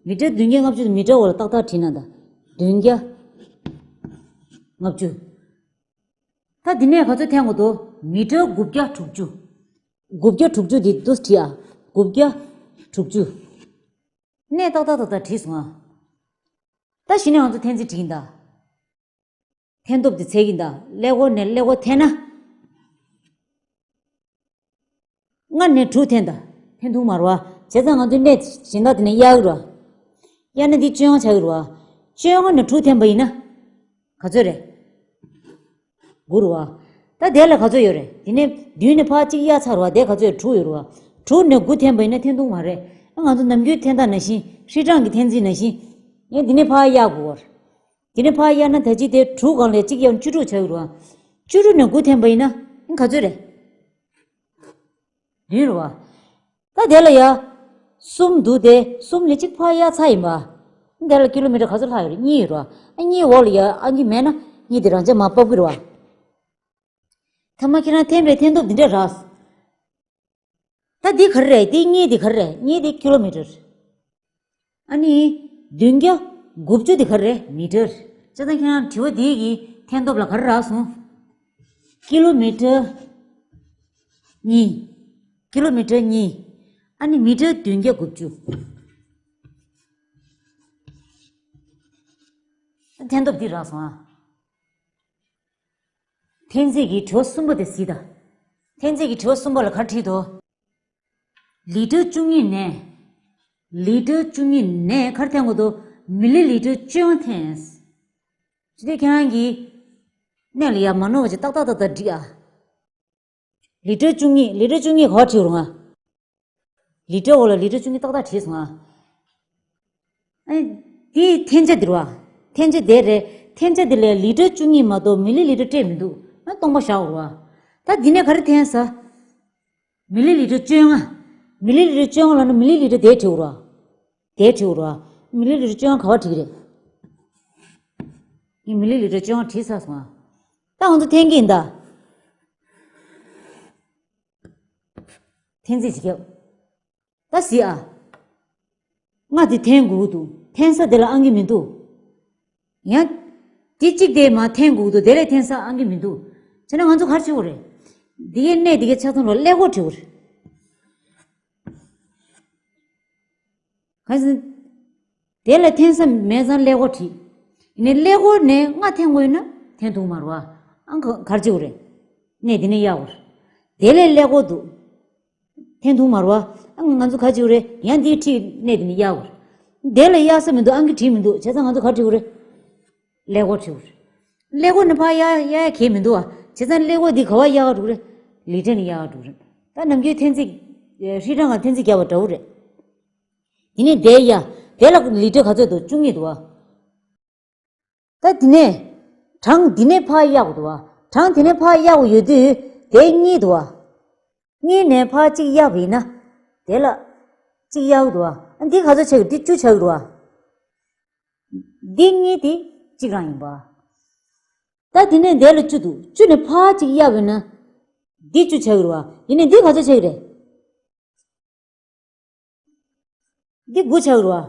མི་ཊར་བདུན་བརྒྱ་ལྔ་བཅུ་དེ་མི་ཊར་འོག་ལ་ཏག་ཏག་བྲིས་ན་ད། བདུན་བརྒྱ་ལྔ་བཅུ། ད་འདི་ནས་ག་ཚོད་འཐེན་དགོས་འདུག་མི་ཊར་དགུ་བརྒྱ་དྲུག་ཅུ། དགུ་བརྒྱ་དྲུག་ཅུ་འདི་འདུག་བྲིས་ཨ། དགུ་བརྒྱ་དྲུག་ཅུ། གནས་ཏག་ཏག་ཏག་ཏག་བྲིས་སོང་ཨ། ད་གཞི་ནས་ང་ཚོ་འཐེན་རྩིས་བྲིས་ཡིན་ད། འཐེན་སྟོབས་དེ་འཚོལ་གྱིན་ད། ཀླད་ཀོར་ནས་ཀླད་ཀོར་འཐེན་ན། ལྔ་ནས་དྲུག་འཐེན་ད། འཐེན་ཐུབ་མ་རེད་བ། བྱས་ཙང་ང་ཚོའི་གནས་གཞན་དག་དེ་ནས་གཡར་གྱི་རེད་བ། གཡར་ན་འདི་བཅོ་ལྔ་ཆགས་ཀྱི་རེད་བ། བཅོ་ལྔ་ནས་དྲུག་འཐེན་པ་ཡིན་ན། ག་ཚོད་རེད། དགུ་རེད་བ། ད་དེ་ལ་ག་ཚོད་ཡོད་རེད། དེ་ནས་བདུན་ནས་ཕར་གཅིག་གཡར་ཚར་བ། དེ་ག་ཚོད་རེད། དྲུག་ཡོད་རེད་བ། དྲུག་ནས་དགུ་འཐེན་པ་ཡིན་ན་འཐེན་ཐུབ་མ་རེད། ང་ཚོ་ནམ་རྒྱུན་འཐེན་སྟངས་ནང་བཞིན། ཧྲིལ་གྲངས་ཀྱི་འཐེན་རྩིས་ནང་བཞིན། ངས་འདི་ནས་ཕར་གཡར་དགོས་པ་རེད། དེ་ནས་ཕར་གཡར་ན་ད་ཅི་དེ་དྲུག་སྒང་ལས་གཅིག་གཡར་ན་བཅུ་དྲུག་ཆགས་ཀྱི་རེད་བ། བཅུ་དྲུག་ནས་དགུ་འཐེན་པ་ཡིན་ན་ཨང་ག་ཚོད་རེད། བདུན་རེད་བ། ད་དེ་ལ་ཡ། གསུམ་འདུག་སྟེ། གསུམ་ནས་གཅིག་ཕར་གཡར་ཚར་ཡིན་པ། དེ་ལ་ཀི་ལོ་མི་ཊར་ག་ཚོད་ལྷག་ཡོད་རེད། གཉིས་ཡོད་རེད་བ། ཨ་གཉིས་འོག་ལ་ཡ་ཨང་གཉིས་མེད་ན་གཉིས་དེ་རང་འཇགས་མར་ཕབ་ཀྱི་རེད་བ། མཐའ་མ་ཁྱེད་རང་འཐེན་པའི་འཐེན་སྟོབས་འདི་འདྲ་རག་ད་འདི་ག་རེ་རེད། འདི་གཉིས་འདི་ག་རེ་རེད། གཉིས་འདི་ཀི་ལོ་མི་ཊར། ཨ་ནི། བདུན་བརྒྱ་དགུ་བཅུ་འདི་ག་རེ་རེད། མི་ཊར། བྱས་ཙང་ཁྱེད་རང་དྲི་བ་འདི་གི་འཐེན་སྟོབས་ལ་ག་རེ་རག་སོང་། ཀི་ལོ་མི་ཊར་གཉིས། ཀི་ལོ་མི་ཊར་གཉིས། ཨ་ནི་མི་ཊར་བདུན་བརྒྱ་དགུ་བཅུ། འཐེན་སྟོབས་འདི་རག་སོང་ཨ། འཐེན་རྩིས་ཀྱི་དྲི་བ་གསུམ་པ་དེ་གཟིགས་དང་། འཐེན་རྩིས་ཀྱི་དྲི་བ་གསུམ་པ་ལ་ག་རེ་བྲིས་འདུག་ལི་ཊར་བཅུ་གཉིས་ནས། ལི་ཊར་བཅུ་གཉིས་ནས་ག་རེ་འཐེན་དགོས་འདུག་མི་ལི་ལི་ཊར་བཅོ་ལྔ་འཐེན། ཅི་སྟེ་ཁྱེད་རང་གིས་གནད་ལ་ཡ་མ་ནོར་བ་ཅིག་ཏག་ཏག་ཏག་ཏག་བྲིས་ཨ། ལི་ཊར་བཅུ་གཉིས། ལི་ཊར་བཅུ་གཉིས་ག་པར་བྲིས་རུང་ང་། ལི་ཊར་འོག་ལ་ལི་ཊར་བཅུ་གཉིས་ཏག་ཏག་བྲིས་སོང་ང་། ཨ། དེའི་འཐེན་ཆ་འདི་རེད་བ། འཐེན་ཆ་དེ་རེད། འཐེན་ཆ་དེ་ལས་ལི་ཊར་བཅུ་གཉིས་མ་གཏོགས་མི་ལི་ལི་ཊར་སྤྲད་མི་འདུག་ཨ། སྟོང་པ་བཞག་རེད་བ། ད་འདི་ནས་ག་རེ་འཐེན་ས། མི་ལི་ལི་ཊར་བཅོ་ལྔ། མི་ལི་ལི་ཊར་བཅོ་ལྔ་ལབ་ན་མི་ལི་ལི་ཊར་དེ་བྲིས་རེད་བ། དེ་བྲིས་རེད་བ། མི་ལི་ལི་ཊར་བཅོ་ལྔ་ག་པར་བྲིས་རེད། ངས་མི་ལི་ལི་ཊར་བཅོ་ལྔ་བྲིས་ཚར་སོང་ང་། ད་ང་ཚོ་འཐེན་གྱི་ཡིན་ད། འཐེན་རྩིས་བྱེད་སྐབས། ད་གཟིགས་ཨ། ལྔ་དེ་འཐེན་དགོས་ཀྱི་འདུག་འཐེན་ས་དེ་ལ་ཨང་ཀི་མི་འདུག་ཡང་། དེ་གཅིག་དེ་མར་འཐེན་དགོས་ཀྱི་འདུག་དེ་ལས་འཐེན་ས་ཨང་ཀི་མི་འདུག་བྱས་ན་ང་ཚོ་ག་རེ་བྱེད་དགོས་རེད། འདི་གའི་གནས་འདི་གའི་ཆ་ཚང་ལ་ཀླད་ཀོར་བྲིས་དགོས་རེད། གང་ཟེར། དེ་ལ་འཐེན་ས་མེད་ཙང་ཀླད་ཀོར་བྲིས། ཡིན་ནའི་ཀླད་ཀོར་ནས་ལྔ་འཐེན་དགོས་ཡོད་ན་འཐེན་ཐུབ་མ་རེད་བ། ཨང་ཀི་ག་རེ་བྱེད་དགོས་རེད། གནས་འདི་ནས་གཡར་དགོས་རེད། དེ་ལས་ཀླད་ཀོར་འདུག་འཐེན་ཐུབ་མ་རེད་བ། ཨང་ང་ཚོ་ག་རེ་བྱེད་དགོས་རེད། ཡང་འདིའི་འཁྲིས་གནས་འདི་ནས་གཡར་དགོས་རེད། དེ་ལ་གཡར་ས་མི་འདུག་ཨང་ཀི་བྲིས་མི་འདུག་བྱས་ཙང་ང་ཚོ་ག་རེ་བྱེད་དགོས་རེད། ཀླད་ཀོར་བྲིས་དགོས་རེད། ཀླད་ཀོར་ནས་ཕར་གཡར་གཡར་ཡ་གང་ཡང་མི་འདུག་བ། བྱས་ཙང་ཀླད་ཀོར་འདི་ག་པར་གཡར་འགྲོ་གི་རེད། ལི་ཊར་ནས་གཡར་འགྲོ་གི་རེད། ད་ནམ་རྒྱུན་འཐེན་རྩིས། ཧྲིལ་གྲངས་ལ་འཐེན་རྩིས་བརྒྱབ་པ་འདྲ་བོ་རེད། དེ་ནས་དེ་གཡར། དེ་ལ་ལི་ཊར་ག་ཚོད་འདུག་བཅུ་གཉིས་འདུག་བ། ད་དེ་ནས། གྲངས་འདི་ནས་ཕར་གཡར་དགོས་འདུག་བ། གྲངས་དེ་ནས་ཕར་གཡར་དགོས་ཡོད་དུས་དེ་གཉིས་འདུག་བ། གཉིས་ནས་ཕར་གཅིག་གཡར་བ་ཡིན་ན། དེ་ལ་གཅིག་གཡར་གྱི་འདུག་བ། ཨ་འདི་ག་ཚོད་ཆགས་ཀྱི། འདི་བཅུ་ཆགས་ཀྱི་འདུག་བ། འདི་གཉིས་དེ་གཅིག་རང་ཡིན་པ། ད་དེ་ནས་དེ་ལ་བཅུ་འདུག་བཅུ་ནས་ཕར་གཅིག་གཡར་བ་ཡིན་ན། འདི་བཅུ་ཆགས་ཀྱི་རེད་བ། ཡིན་ནའི་འདི་ག་ཚོད་ཆགས་ཀྱི་རེད། འདི་དགུ་ཆགས་ཀྱི་རེད་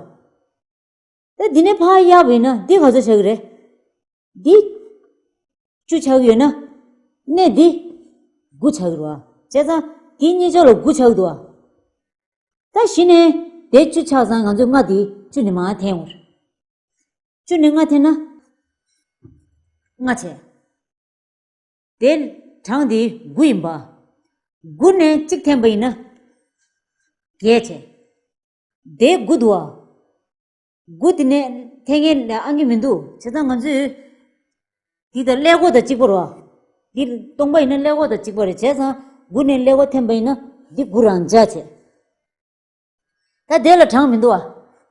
བ། ད་འདི་ནས་ཕར་གཡར་བ་ཡིན་ན་འདི་ག་ཚོད་ཆགས་ཀྱི་རེད། འདི་བཅུ་ཆགས་ཀྱི་ཡོད་ན། གནས་འདི་དགུ་ཆགས་ཀྱི་རེད་བ། བྱས་ཙང་འདི་གཉིས་ཆ་ལ་དགུ་ཆགས་ཀྱི་འདུག་བ། ད་གཞི་ནས་དེ་བཅུ་ཆགས་ཙང་ང་ཚོས་ལྔ་དེ་བཅུ་ནས་མར་འཐེན་འོང་། བཅུ་ནས་ལྔ་འཐེན་ན་ལྔ་བྱས། དེ་གྲངས་དེ་དགུ་ཡིན་པ། དགུ་ནས་གཅིག་འཐེན་པ་ཡིན་ན་བརྒྱད་བྱས། དེ་དགུ་འདུག་བ། དགུ་དེ་ནས་འཐེན་མཁན་ལ་ཨང་ཀི་མི་འདུག་བྱས་ཙང་ང་ཚོས་འདི་དང་ཀླད་ཀོར་དང་གཅིག་པ་རེད་བ། འདི་སྟོང་པ་ཡིན་ན་ཀླད་ཀོར་དང་གཅིག་པ་རེད། བྱས་ཙང་དགུ་ནས་ཀླད་ཀོར་འཐེན་པ་ཡིན་ན་འདི་དགུ་རང་འཇགས་བྱས། ད་དེ་ལ་གྲངས་མི་འདུག་བ།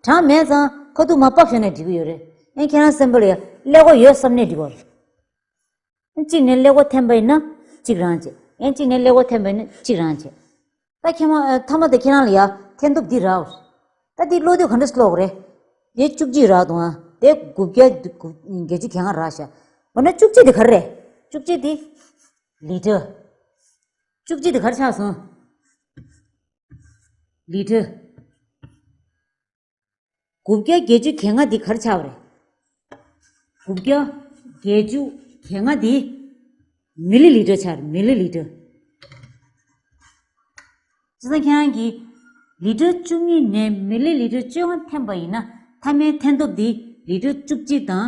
གྲངས་མེད་ཙང་ཁ་ཐུག་མར་ཕབ་བཞག་ནས་འབྲི་གི་ཡོད་རེད། ཨེ་ཁྱེད་རང་སེམས་པ་ལ་ཡ་ཀླད་ཀོར་ཡོད་བསམ་ནས་འབྲི་དགོས་རེད། གཅིག་ནས་ཀླད་ཀོར་འཐེན་པ་ཡིན་ན་གཅིག་རང་བྱས། ཡང་གཅིག་ནས་ཀླད་ཀོར་འཐེན་པ་ཡིན་ན་གཅིག་རང་བྱས། ད་ཁྱེད་མ་ཐ་མ་དེ་ཁྱེད་རང་ལ་ཡ་འཐེན་ཐུབ་འདི་རག་ད་འདི་ཀློག་དུས་ག་འདྲ་ཀློག་རེད། དེ་བཅུ་གཅིག་རག་འདུག་ཨ། དེ་དགུ་བརྒྱ་དགུ་བརྒྱད་ཅུ་གྱ་ལྔ་རག་ཤག་འོ་ན་བཅུ་གཅིག་དེ་ག་རེ་རེད། བཅུ་གཅིག་འདི་ལི་ཊར། བཅུ་གཅིག་འདི་ག་རེ་ཆགས་སོང་། ལི་ཊར། དགུ་བརྒྱ་བརྒྱད་ཅུ་གྱ་ལྔ་འདི་ག་རེ་ཆགས་པ་རེད། དགུ་བརྒྱ་བརྒྱད་ཅུ་གྱ་ལྔ་འདི་མི་ལི་ལི་ཊར་ཆགས་རེད། མི་ལི་ལི་ཊར། བྱས་ཙང་ཁྱེད་རང་གིས་ལི་ཊར་བཅུ་གཉིས་ནས་མི་ལི་ལི་ཊར་བཅོ་ལྔ་འཐེན་པ་ཡིན་ན། མཐའ་མའི་འཐེན་ཐོབ་འདི་ལི་ཊར་བཅུ་གཅིག་དང་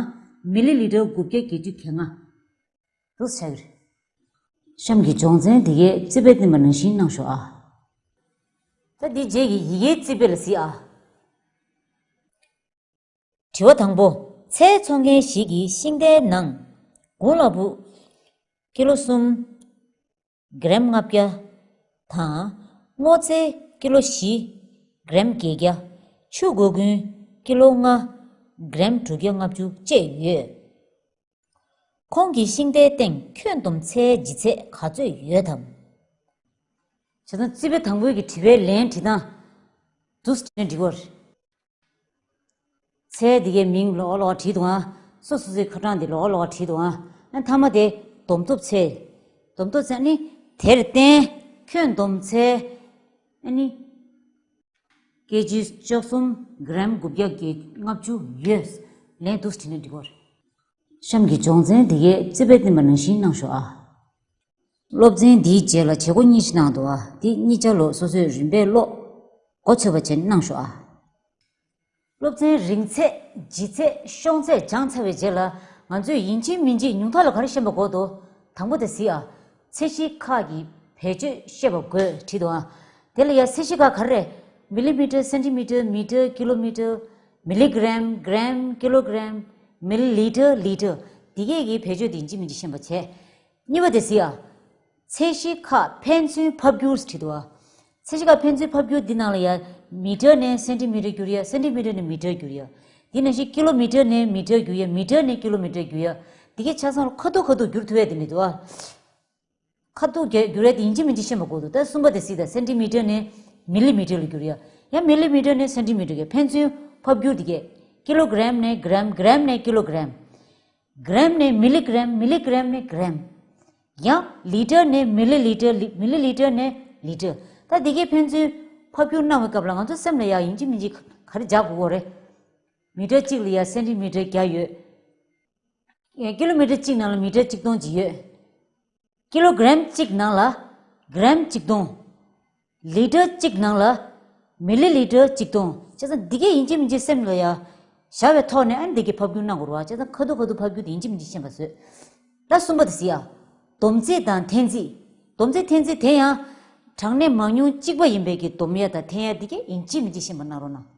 མི་ལི་ལི་ཊར་དགུ་བརྒྱ་བརྒྱད་ཅུ་གྱ་ལྔ་འདུག་ཆགས་ཀྱི་རེད། གཤམ་གྱི་སྦྱོང་ཚན་འདི་གའི་རྩིས་དཔེ་བསྟན་པ་ནང་བཞིན་གནང་ཤོག་ཨ། ད་འདི་རྗེས་ཀྱི་ཡི་གེའི་རྩིས་དཔེ་ལ་གཟིགས་ཨ། དྲི་བ་དང་པོ། ཚལ་འཚོ་མཁན་ཞིག་གིས་ཤིང་རྟའི་ནང་དགུང་ལོ་བུ་ཀི་ལོ་གསུམ། གྲམ་ལྔ་བརྒྱ་དང་། སྔོ་ཚལ་ཀི་ལོ་བཞི། གྲམ་བརྒྱད་བརྒྱ། ཆུ་སྒོ་ཀུན་ཀི་ལོ་ལྔ། གྲམ་དྲུག་བརྒྱ་ལྔ་བཅུ་བཅས་ཡོད། ཁོང་གི་ཤིང་རྟའི་སྟེང་ཁྱོན་བསྡོམས་ཚལ་ལྗིད་ཚད་ག་ཚོད་ཡོད་དམ། བྱས་ཙང་རྩིས་དཔེ་དང་པོའི་གི་དྲི་བའི་ལན་དྲི་སྟངས་འདུག་སེ་བྲིས་ན་འགྲིག་གི་རེད། ཚལ་འདི་གའི་མིང་ལོགས་ལོགས་བྲིས་འདུག་ཨ། སོ་སོ་སོའི་ཁ་གྲངས་འདི་ལོགས་ལོགས་བྲིས་འདུག་ཨ། ཨ་མཐའ་མ་དེ་བསྡོམས་ཐོབ་ཚལ། བསྡོམས་ཐོབ་ཚལ་ནི་དེར་བརྟེན་ཁྱོན་བསྡོམས་ཚལ། ཨ་ནི་ཀེ་ཇི་བཅུ་གསུམ། གྲམ་དགུ་བརྒྱ་ལྔ་བཅུ་ཡོད། ལན་འདུག་སེ་བྲིས་ན་འགྲིག་གི་རེད། གཤམ་གྱི་སྦྱོང་ཚན་འདི་གའི་རྩིས་དཔེ་བསྟན་པ་ནང་བཞིན་གནང་ཤོག་ཨ། སློབ་ཚན་འདིའི་རྗེས་ལ་བྱེད་སྒོ་གཉིས་ཤིག་གནང་འདུག་ཨ། འདི་གཉིས་ཆ་ལོ་སོ་སོས་རིམ་པས་ཀློག་མགོ་ཚོད་པ་བྱས་གནང་ཤོག་ཨ། སློབ་ཚན་རིང་ཚད། ལྗིད་ཚད། ཤོང་ཚད་སྦྱངས་ཚར་བའི་རྗེས་ལ་ང་ཚོས་ཡིན་གཅིག་མིན་གཅིག་ཉུང་མཐའ་ལ་ག་རེ་ཤེས་པ་དགོས་འདུག་དང་པོ་དེ་གཟིགས་ཨ། ཚད་གཞི་ཁག་གི་བེད་སྤྱོད་ཤེས་པ་དགོས་བྲིས་འདུག་ཨ། དེ་ལ་ཡ་ཚད་གཞི་ཁག་ག་རེ་རེད། མི་ལི་མི་ཊར། སེན་ཊི་མི་ཊར། མི་ཊར། ཀི་ལོ་མི་ཊར། མི་ལི་གྲམ། གྲམ། ཀི་ལོ་གྲམ། མི་ལི་ལི་ཊར། ལི་ཊར། འདི་གས་ཀྱི་བེད་སྤྱོད་དེ་ཡིན་གཅིག་མིན་གཅིག་ཤེས་པ་བྱས། གཉིས་པ་དེ་གཟིགས་ཨ། ཚད་གཞི་ཁག་ཕན་ཚུན་ཕབ་བསྒྱུར་བྲིས་འདུག་ཨ། ཚད་གཞི་ཁག་ཕན་ཚུན་ཕབ་བསྒྱུར་འདི་ནང་ལ་ཡ། མི་ཊར་ནས་སེན་ཊི་མི་ཊར་བསྒྱུར་ཡ། སེན་ཊི་མི་ཊར་ནས་མི་ཊར་བསྒྱུར་ཡ། འདི་ནང་བཞིན་ཀི་ལོ་མི་ཊར་ནས་མི་ཊར་བསྒྱུར་ཡ། མི་ཊར་ནས་ཀི་ལོ་མི་ཊར་བསྒྱུར་ཡ། འདི་གའི་ཆ་ཚང་ལ་ཁ་ཐུག་ཁ་ཐུག་བསྒྱུར་ཐུབ་ཡ་དེ་མི་འདུག་ཨ། ཁ་ཐུག་བསྒྱུར་ཡ་དེ་ཡིན་གཅིག་མིན་གཅིག་ཤེས་པ་དགོས་འདུག་ད་གསུམ་པ་དེ་གཟིགས་དང་། སེན་ཊི་མི་ཊར་ནས་མི་ལི་མི་ཊར་ལ་བསྒྱུར་ཡ། ཡང་མི་ལི་མི་ཊར་ནས་སེན་ཊི་མི་ཊར་བསྒྱུར། ཕན་ཚུན་ཕབ་བསྒྱུར་འདི་གས། ཀི་ལོ་གྲམ་ནས་གྲམ། གྲམ་ནས་ཀི་ལོ་གྲམ། གྲམ་ནས་མི་ལི་གྲམ། མི་ལི་གྲམ་ནས་གྲམ། ཡང་ལི་ཊར་ནས་མི་ལི་ལི་ཊར། ལི། མི་ལི་ལི་ཊར་ནས་ལི་ཊར། ད་འདི་གའི་ཕན་ཚུན་ཕབ་བསྒྱུར་གནང་བའི་སྐབས་ལ་ང་ཚོ་སེམས་ལ་ཡ་ཡིན་གཅིག་མིན་གཅིག་ག་རེ་འཇགས་དགོས་ཀྱི་རེད། མི་ཊར་གཅིག་ལ་ཡ་སེན་ཊི་མི་ཊར་བརྒྱ་ཡོད། ཀི་ལོ་མི་ཊར་གཅིག་ནང་ལ་མི་ཊར་གཅིག་སྟོང་ཅིག་ཡོད། ཀི་ལོ་གྲམ་གཅིག་ནང་ལ་གྲམ་གཅིག་སྟོང་། ལི་ཊར་གཅིག་ནང་ལ་མི་ལི་ལི་ཊར་གཅིག་སྟོང་། བྱས་ཙང་འདི་གས་ཡིན་གཅིག་མིན་གཅིག་སེམས་ལ་ཡ་བཞག་པའི་ཐོག་ནས། ཨ་ནི་འདི་གའི་ཕབ་བསྒྱུར་གནང་དགོས་རེད་བ། བྱས་ཙང་ཁ་ཐུག་ཁ་ཐུག་ཕབ་བསྒྱུར་དེ་ཡིན་གཅིག་མིན་གཅིག་ཤེས་པ་བཟོས། ད་གསུམ་པ་དེ་གཟིགས་ཨ། བསྡོམས་རྩིས་དང་འཐེན་རྩིས། བསྡོམས་རྩིས་འཐེན་རྩིས་དེ་ཡང་གྲངས་གནས་མང་ཉུང་གཅིག་པ་ཡིན་པའི་གི་བསྡོམ་ཡ་དང་འཐེན་ཡ་འདི་གས་ཡིན་གཅིག་མིན་གཅིག་ཤེས་པ་གནང་རོགས་གནང་།